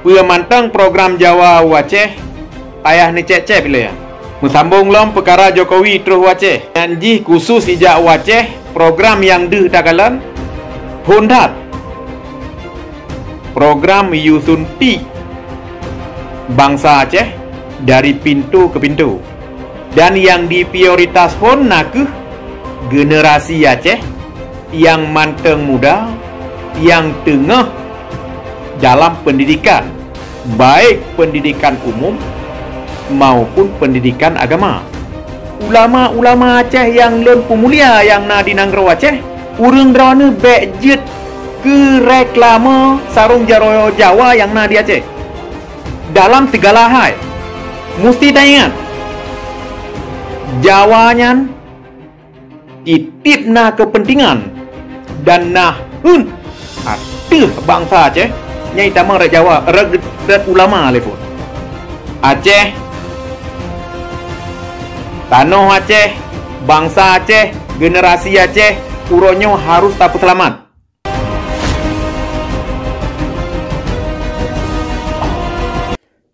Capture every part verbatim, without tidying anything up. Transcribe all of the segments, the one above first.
Peue mantong program Jawa u Aceh payah neucép-cép ilée. Meusambong lom peukara Jokowi troh u Aceh, nyan jih khusos ijak u Aceh program nyang deuh takalon phon that. Program yue suntik bansa Aceh dari pintoe keu pintoe. Dan nyang diprioritas phon na kheueh generasi Aceh nyang mantong muda nyang teungoh dalam pendidikan, baik pendidikan umum maupun pendidikan agama. Ulama-ulama Aceh nyang lôn peumulia nyang na di nanggroe Aceh, ureuëng droeneueh bék jeuet keu reklame sarong jaroe Jawa nyang na di Aceh. Dalam segala hai, musti taingat, Jawa nyan tieb-tieb na keupeuntengan dan na heuet ateueh bansa Aceh, nyang itamong rakyat Jawa, rakyat ulama lé phon. Aceh, tanoh Aceh, bansa Aceh, generasi Aceh, uroe nyoe harôh tapeuseulamat.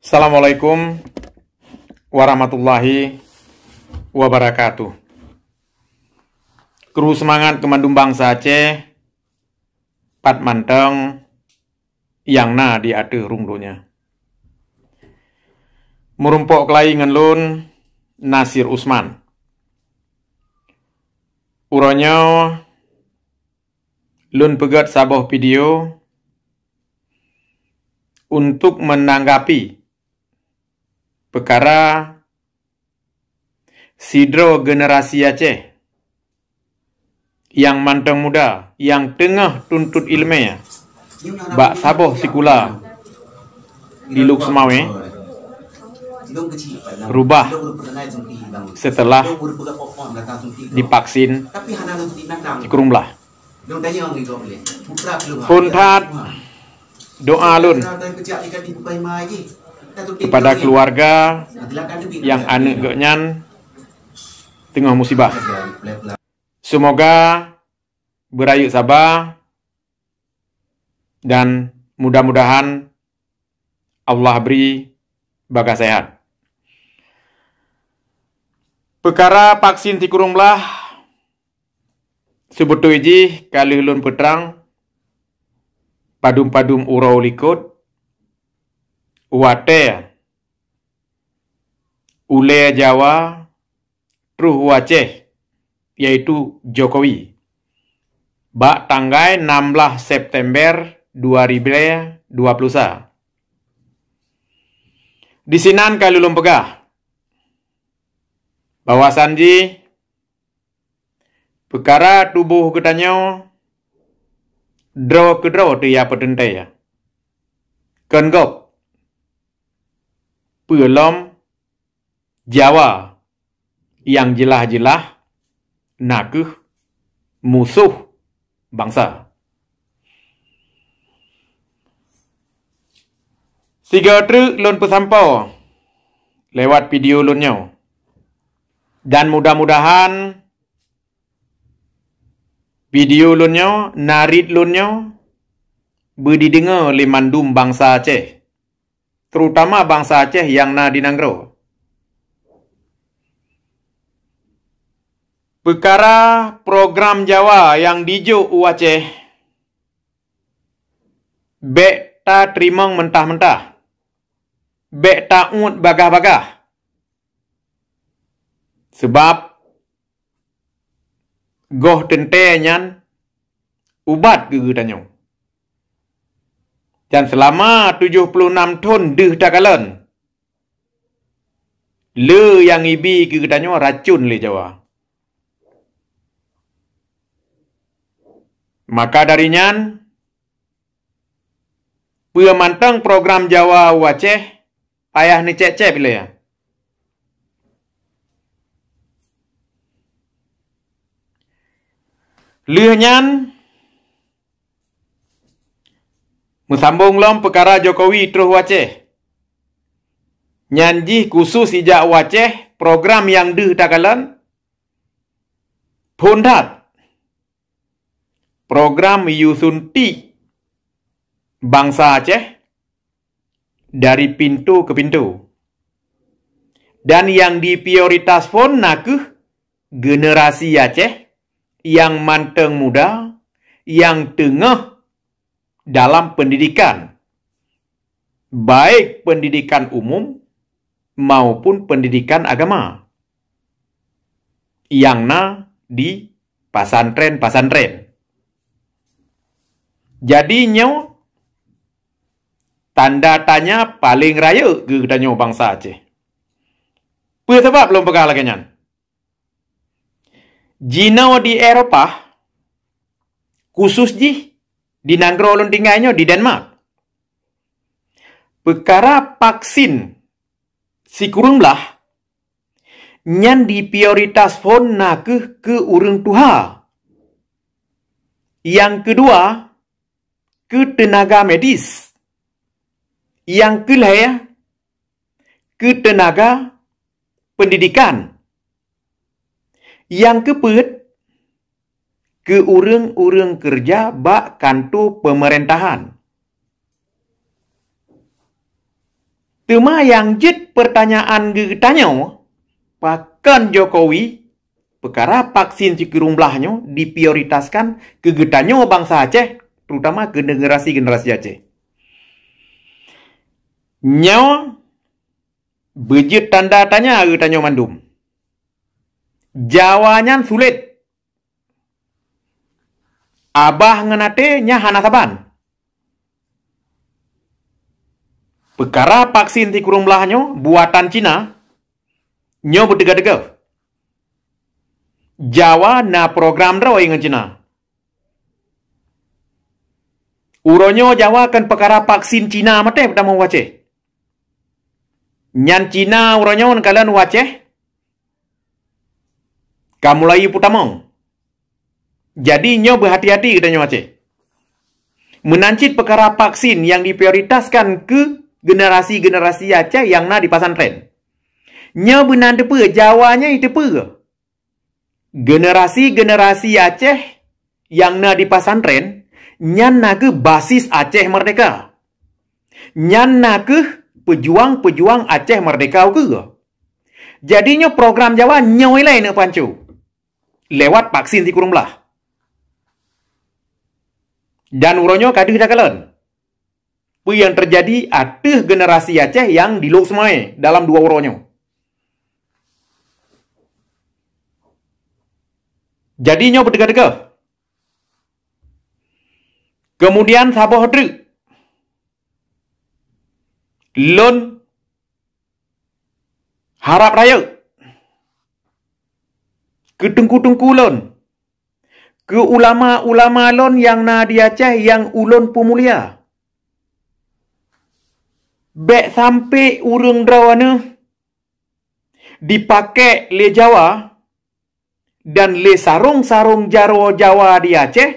Assalamualaikum warahmatullahi wabarakatuh. Kru seumangat keu mandum bansa Aceh, pat mantong nyang na di ateueh rhueng donya. Meurumpok keulayi ngon lôn, Nasir Usman. Uroe nyoe lôn peugét saboh video untuk menanggapi peukara sidroe generasi Aceh nyang mantong muda nyang teungoh tuntot iéleumé bak saboh sikula di Lhokseumawe rubah seuteulah divaksin sikureueng blaih. Phon that doa lôn keupada keuluwarga nyang aneuëk geuh nyan teungoh musibah. Seumoga beurayeuk saba dan mudah-mudahan Allah bri bagah sehat. Peukara vaksin sikureueng blaih, seubeutôi jih ka lheueh lôn peutrang padum-padum uroe likot watée ulée Jawa troh u Aceh, yaitu Jokowi, bak tanggai nam blaih September dua ribu dua puluh sa. Disinan ka lôn peugah bahwasan jih peukara tuboh geutanyoe droe keudroe teuya peuteuntée. Kon gob peue lom Jawa nyang jeulaih-jeulaih na kheueh musoh bansa. Sigoe treuk lôn peusampoe lewat video lôn nyoe, dan mudah-mudahan video lôn nyoe, narit lôn nyoe beudideungoe lé mandum bansa Aceh, terutama bansa Aceh nyang na di nanggroe. Peukara program Jawa nyang jijok u Aceh bék tateurimong mentah-mentah, bék ta-uet bagah-bagah, sabab goh teuntée nyan ubat keu geutanyoe. Dan seulama tujoh ploh nam thon deuh takalon, le nyang ibi keu geutanyoe racon lé Jawa. Maka dari nyan, peue mantong program Jawa u Aceh payah neucép-cép ilée. Lheueh nyan, meusambong lom peukara Jokowi troh u Aceh. Nyan jih khusos ijak u Aceh program nyang deuh takalon phon that. Program yue suntik bansa Aceh dari pintu ke pintu. Dan nyang diprioritas phon na kheueh generasi Aceh nyang mantong muda, nyang teungoh dalam pendidikan, baik pendidikan umum maupun pendidikan agama nyang na di pasantren-pasantren. Jadi nyoe tanda tanya paleng rayeuk keu geutanyoe bansa Aceh. Peue sabab lôn peugah lagée nyan? Jinoe di Eropa, khusos jih di nanggroe lôn tinggai nyoe di Denmark, peukara vaksin sikureueng blah nyan diprioritas phon na kheueh keu ureuëng tuha. Nyang keudua, keu teunaga medis. Nyang keulhée, keu teunaga pendidikan. Nyang keupeuet, keu ureuëng-ureuëng keureuja bak kanto peumeurentahan. Teuma nyang jeuet peurtanyaan geutanyoe, pakon Jokowi peukara vaksin sikureueng blah nyoe diprioritaskan keu geutanyoe bansa Aceh, terutama keu generasi-generasi Aceh? Nyoe beujeuet tanda tanya geutanyoe mandum. Jawa nyan sulet. Abah ngon até nyan hana saban. Peukara vaksin sikureueng blah nyoe buatan Cina, nyoe beuteuga-teuga. Jawa na program droe ngon Cina. Uroe nyoe Jawa kan peukara vaksin Cina maté peutamong u Aceh. Nyan Cina uroe nyoe kalon u Aceh ka mulai peutamong. Jadi nyoe beuhati-hati geutanyoe Aceh. Meunan cit peukara vaksin nyang diprioritaskan keu generasi-generasi Aceh nyang na di pasantren. Nyoe beunan teupeue, Jawa nyoe teupeue. Generasi-generasi Aceh nyang na di pasantren nyan na kheueh basis Aceh Merdeka. Nyan na kheueh peujuang-peujuang Aceh Merdeka ukeue. Jadi nyoe program Jawa nyoe ilée neupancu lewat vaksin sikureueng blah. Dan uroe nyoe ka deuh takalon peue nyang teujadi ateueh generasi Aceh nyang di Lhokseumawe dalam dua uroe nyoe. Jadi nyoe beuteuga-teuga. Kemudian saboh treuk lôn harab rayeuk keu teungku-teungku lôn, keu ulama-ulama lôn nyang na di Aceh nyang ulôn peumulia. Bék sampoe ureuëng droeneueh dipakék lé Jawa dan lé sarong-sarong jaroe Jawa di Aceh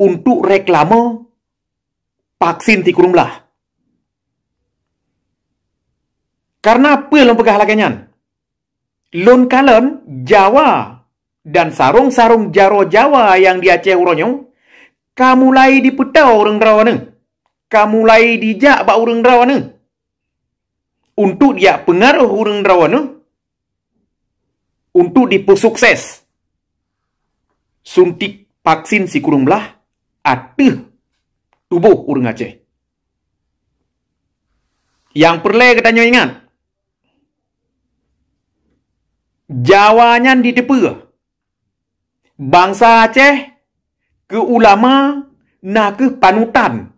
untuk reklame vaksin sikureueng blah. Karena peue lôn peugah lagée nyan? Lôn kalon Jawa dan sarong-sarong jaroe Jawa nyang di Aceh uroe nyoe ka mulai jipeutoe ureuëng droeneueh, ka mulai jijak bak ureuëng droeneueh untuk jijak peungaroh ureuëng droeneueh untuk jipeusukses suntik vaksin sikureueng blah ateueh tuboh ureuëng Aceh. Nyang peureulée geutanyoe ingat, Jawa nyan jiteupeue bansa Aceh keu ulama na kheueh panutan.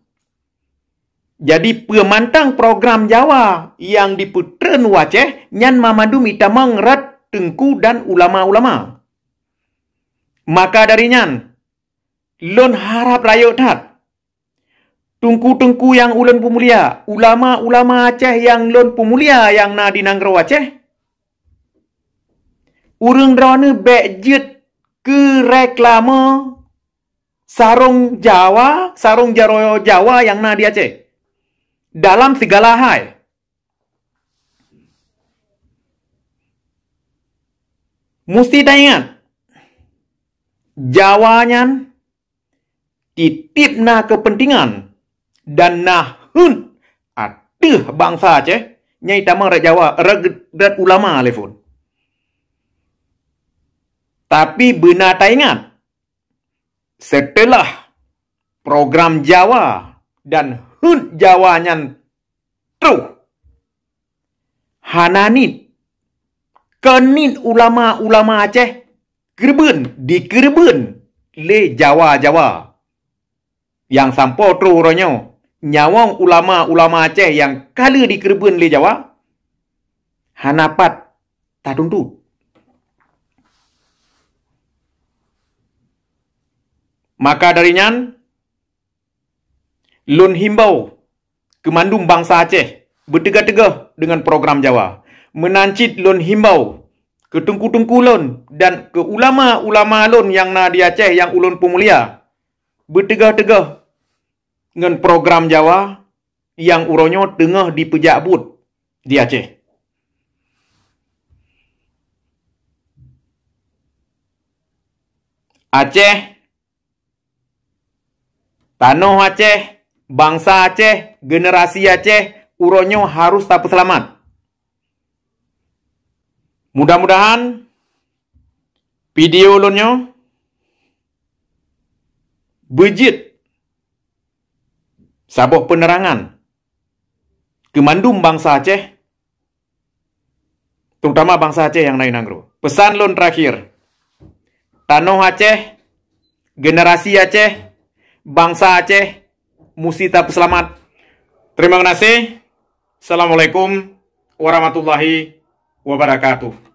Jadi peue mantong program Jawa nyang jipeutreun u Aceh nyan mamandum jitamong rot teungku dan ulama-ulama. Maka dari nyan, lôn harab rayeuk that teungku-teungku nyang ulôn peumulia, ulama-ulama Aceh nyang lôn peumulia nyang na di nanggroe Aceh, ureuëng droeneueh bék jeuet keu reklame sarong Jawa, sarong jaroe Jawa nyang na di Aceh dalam sigala hai. Musti taingat, Jawa nyan tieb-tieb na keupeuntengan dan na heuet teuh bansa Aceh, nyang tamong rot Jawa, rot, rot ulama lé phon. Tapi beuna taingat, seuteulah program Jawa dan H U T Jawa nyan troh, hana niet, kon niet ulama-ulama Aceh keureubeuen, dikeureubeuen lé Jawa-Jawa. Nyang sampoe troh uroe nyoe, nyawöng ulama-ulama Aceh nyang ka lheueh dikeureubeuen lé Jawa, hana pat tatuntut. Maka dari nyan, lôn himbau keu mandum bansa Aceh beuteugoh-teugoh deungon program Jawa. Meunan cit lôn himbau keu teungku-teungku lôn dan keu ulama-ulama lôn nyang na di Aceh nyang ulôn peumulia, beuteugoh-teugoh ngon program Jawa nyang uroe nyoe teungoh jipeujak buet di Aceh. Aceh, tanoh Aceh, bansa Aceh, generasi Aceh uroe nyoe harôh tapeuseulamat. Mudah-mudahan video lôn nyoe beujeuet saboh peunerangan keu mandum bansa Aceh, terutama bansa Aceh nyang na di nanggroe. Peusan lôn teurakhir, tanoh Aceh, generasi Aceh, bansa Aceh musti tapeuseulamat. Terima kasih. Assalamualaikum warahmatullahi wabarakatuh.